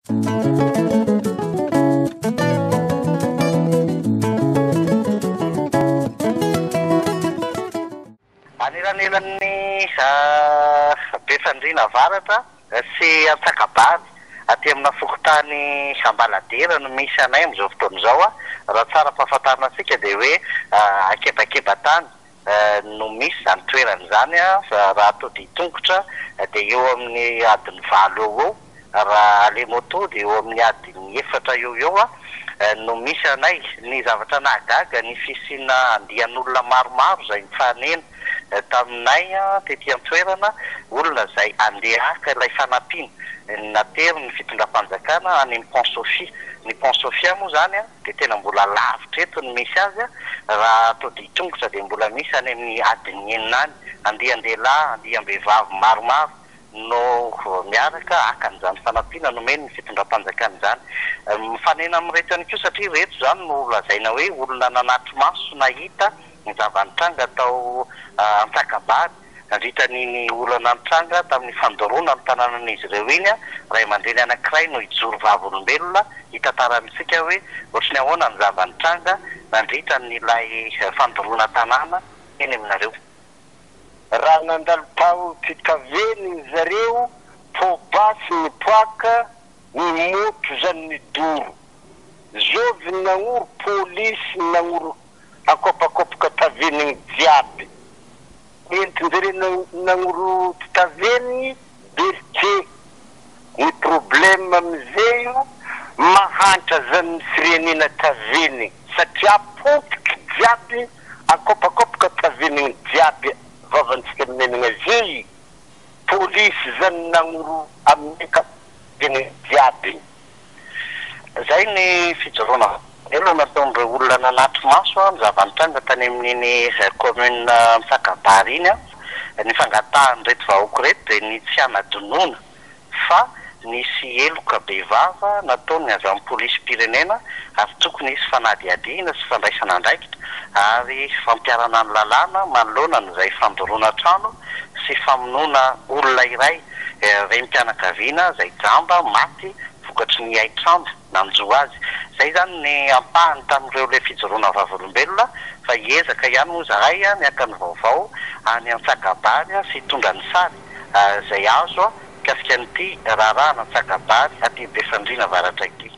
Anelanelan'ny Befandriana Avaratra sy Antsakabary, aty amina fokontany Ambaladera no misy anay amin'izao fotoana izao. Raha tsara ampahafantarina antsika dia hoe ankebakeba-tany no misy izany toerana izany. Raha atao dian-tongotra dia eo amin'ny adiny valo eo ho eo, raha aller moto dia eo amin'ny adiny efatra eo ho eo no misy anay. Ny zavatra nahagaga ny fisiana andian'olona maromaro izay nifanena taminay tety an-toerana, olona izay andeha haka ilay fanampiana naterin'ny fitondram-panjakana any amin'ny Pont Sofia. Ny Pont Sofia moa izany dia tena mbola lavitra eto ny misy azy, raha atao dian-tongotra dia mbola misy any amin'ny adiny enina any. Andian-dehilahy, andiam-behivavy maromaro no miaraka haka an'izany fanampiana nomen'ny fitondram-panjakana izany. Mifanena amin'ireto ihany koa satria ireto izany no lazaina hoe olona nanatri-maso nahita ny zava-nitranga tao Antsakabary nandritra an'iny olana nitranga tamin'ny fandoroana ny tanànan'izy ireo iny. Ray aman-dreny anankiray no hijoro vavolombelona hitantara amintsika hoe ohatry ny ahoana ny zava-nitranga nandritra an'ilay fandoroana tanàna teny aminareo. Raha nandalo tao Titaveniny zareo po basy nipoaka ny moto zany nidoro. Zovy nagnoro polisy nagnoro akopakopoka tavenigny jiaby. Nentin-jare nagnoro Titaveniny berke. Ny problème amizay mahantra zany ny firenena tavenigny satria potiky jiaby Akopakopoka tavenigny jiaby vavantsika nomenagna zey polisy zany nagnoro amin'ny tavenigny jiaby. Zay ny fijoroana vavolombelona nataon'ireo olona nanatri-maso ny zava-nitranga tany amin'iny commune Antsakabary iny. Ny fangatahan'ireto vahoaka ireto dia ny tsy hanadinoana fa nisy heloka bevava nataon'ny avy amin'ny polisim-pirenena ary tokony hisy fanadihadiana sy fandraisana andraikitra ary fampiharana ny lalàna manoloana an'izay fandoroana trano sy famonoana olona iray renim-pianakaviana izay jamba maty vokatry ny hain-trano nanjo azy. Izay izany ny ampahany tamin'ireo ilay fijoroana vavolombelona fa hiezaka ihany moa izahay ny haka ny vaovao any Antsakabary sy hitondra ny sary izay azo mikasika an'ity raharahan'Antsakabary aty Befandriana Avaratra ity.